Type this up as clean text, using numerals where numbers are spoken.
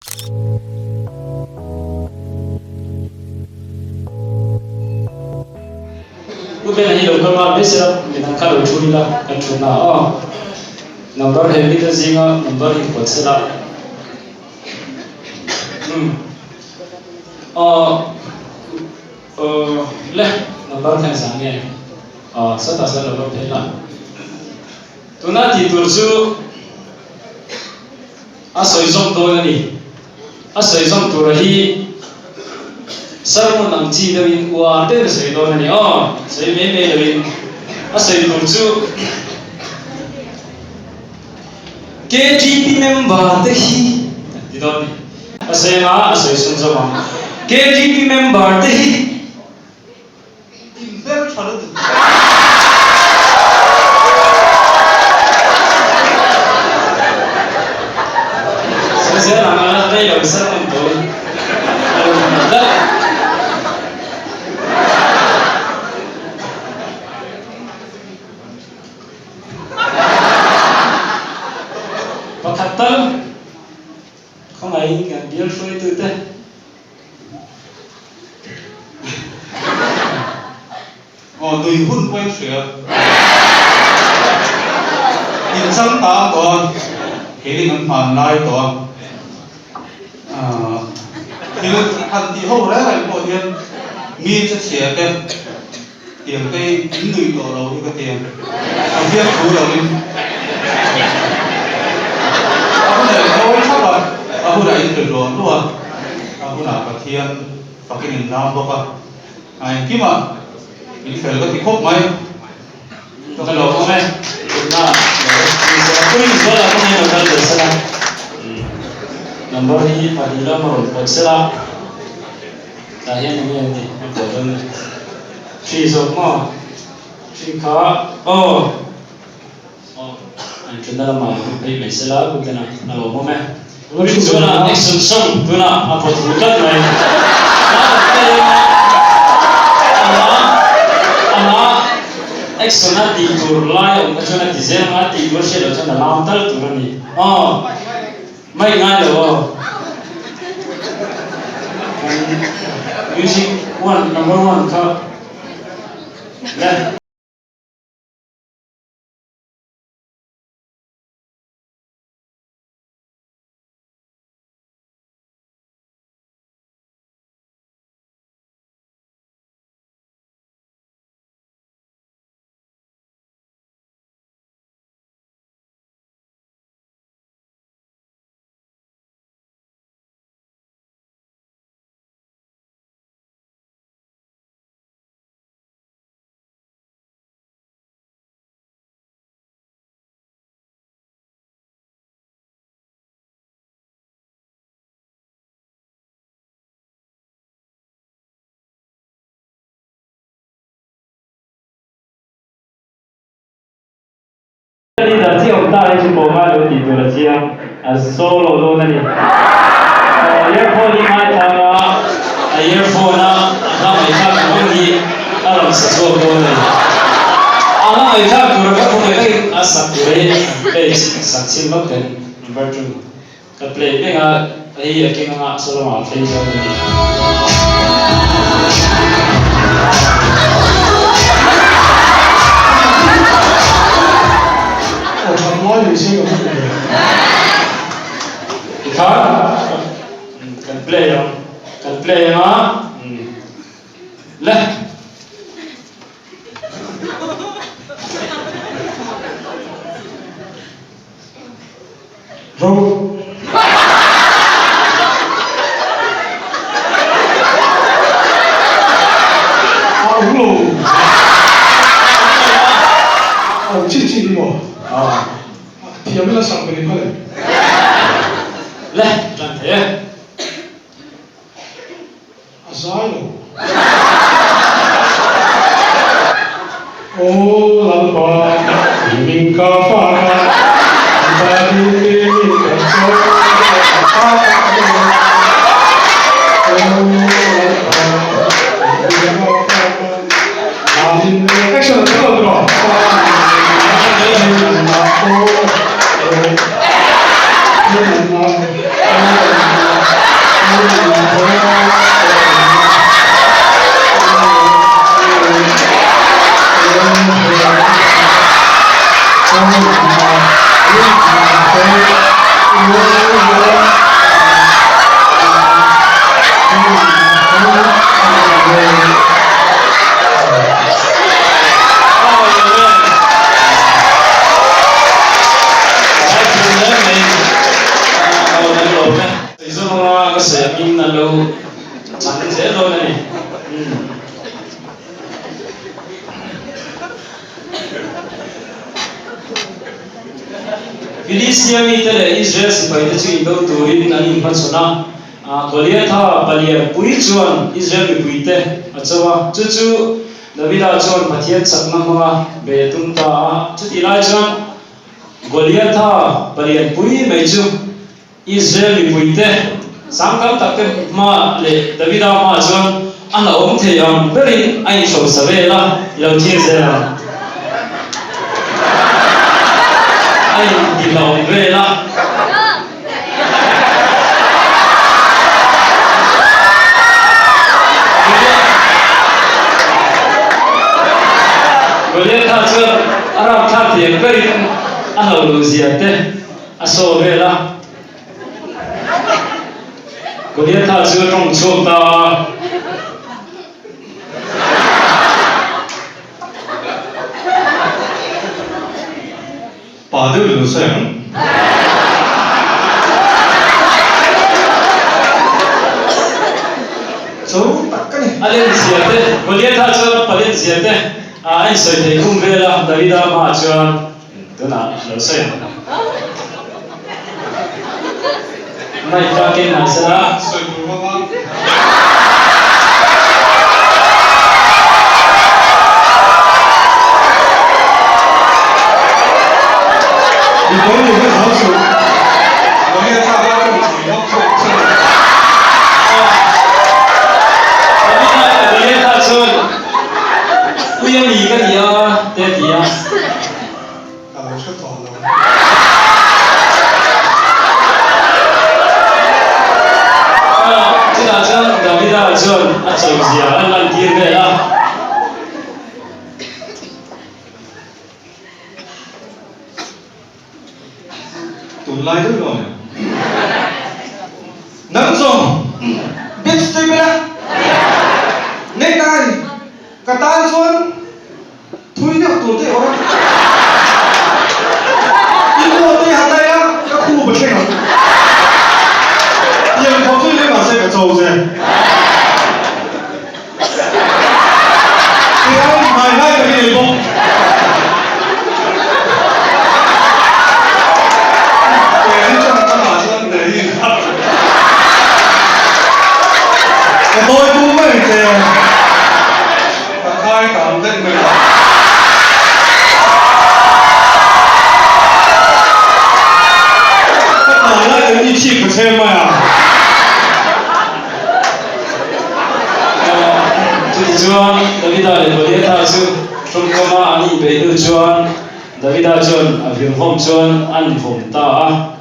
Pu Bena hi lo kal nghal mai sela, midang kha lo thu ila kan thutna ah aw. Number he mite zinga number hi pawt sela. Umm. Aw aw le number khan zah nge? Aw sawtah sawn lo va phei la. Tuna tih tur chu a sawi zawm dawn a ni. A sawi zawm tura hi sermon ang chi deuhin uar deuhin a sawi dawn a ni aw. Sawi mai mai loin a sawi tur chu KTP member te hi an ti dawn a ni. A sawi anga a sawi sawn zawm ang. KTP member te hi. In hmel tha lutuk. Sawi zel ang a rei lo sermon tawi a lo hmu tlat. Pakhat tal khawngaihin kan bial hruaitute. Aw nui hun pawh in hria. In chang ta tawh a, keiin an hman lai tawh a. Thil han tih ho reng reng pawh hian mi che chhia te tiang te in nui tawh lo hi ka ti a. A hian thu lo in a hunah in ngawi thap a, a hunah in ri hluah hluah a, a hunah Pathian fakin in lam bawk a, a engkimah in fel ka ti khawp mai. Ka lo awm e, tunah Puii Zuala ka hming lo kal ve sela, number hi pahnih lam a rawn pawt sela, tah hian enge an tih a pawt dawn ni, hri zawk maw? Hri kha aw aw an thutna lamah lo phei mai sela ku tena a lo awm e. Rin chuan action song tunah a pawt ru tlat mai. Ama action a tih tur lai a awm kha chuan a ti zel ang a, tih tur a hriat loh chuan a lam tal tur a ni. Aw mai ngai lo aw. Music one number one kha le. Leader chi awm ta hi chu pawh ngai lo tih tur a chiang, a solo dawn a ni. Earphone hi ngaithlang a, a earphone a a hla ngaihthlak ang ang hi a rawn sa chhuak dawn a ni. A hla ngaihthlak tur a ka khawngaihthlak takin a sak tur hi an play sak chhin vak ten number two ka play mek a, hei a keng anga solo ah a play dawn a ni. Aw that ngai ni se ka hmu ve. Tikhan kan play ang kan play anga le. Ro. A awm lo. A awm chi chi hi maw? Thiam ila sak ve ni phal em? Le, tan thei e. A zai lo. Aw Lalpa, i min ka fak a, i ta ding in ka chaw ka fak a. Aw Lalpa, i min ka fak a, Amin. Action a tel lo tiraw? Aw, aw, aw. Saizawma ka sawi angin an lo chhan zel dawn a ni. Filistia mite leh Israel sipaite chu indo turin an inhmachhawn a. Goliatha palian pui chuan Israel mipuite a cho a, chu chu Davida chuan Pathian chakna hmanga bei a tum ta a. Chutih lai chuan Goliatha palian pui mai chu Israel mipuite sang tam takte hma leh Davida hmaah chuan a hlauhawm thei ang berin a inhrosa vel a, i lo thlir zel ang. A intihlauhawm vel a. Goliatha chuan a rapthlak thei ang berin a hlauh loh zia te A saw vel a. Goliatha chu a tawng chhuak ta a. Pa deuh i lo sawi ang. Cho tak ka ni. A len zia te, Goliatha chuan a palen zia te a insawi thei khum vel a, Davida hmaah chuan. Tunah lo sawi ang. Mic kha ken mah sela. Sawi tur vang a. I pawn ni kha hau suh. Mahni thlak a tawng chhui vak chhuak chhan a. Goliatha chuan Ui a mi ka ni a te a ti a. Ka lo hre tawh lo. Chutah chuan Davida chuan a chawlhzia a lantir vel a. Tunlai deuh lo nia. Nang zawng Bitch tui bela Necktie ka tan chuan Thui deuh tur te awm a. I aw te han daih a, ka khup a thleng ang. Tiang khawp chu i leh mahse ka cho che. Tiang hnai hnai tak i nei bawk. He hi chuan a mah chuan nei in a. Ka tawi tum mai che. Ka khai tam daih mai a. Ka tah lai kan i chhip ka chhem mai a. Chutichuan Davida leh Goliatha chu tawngkama an inbeih hnu chuan Davida chuan a virhawm chuan an vawm ta a.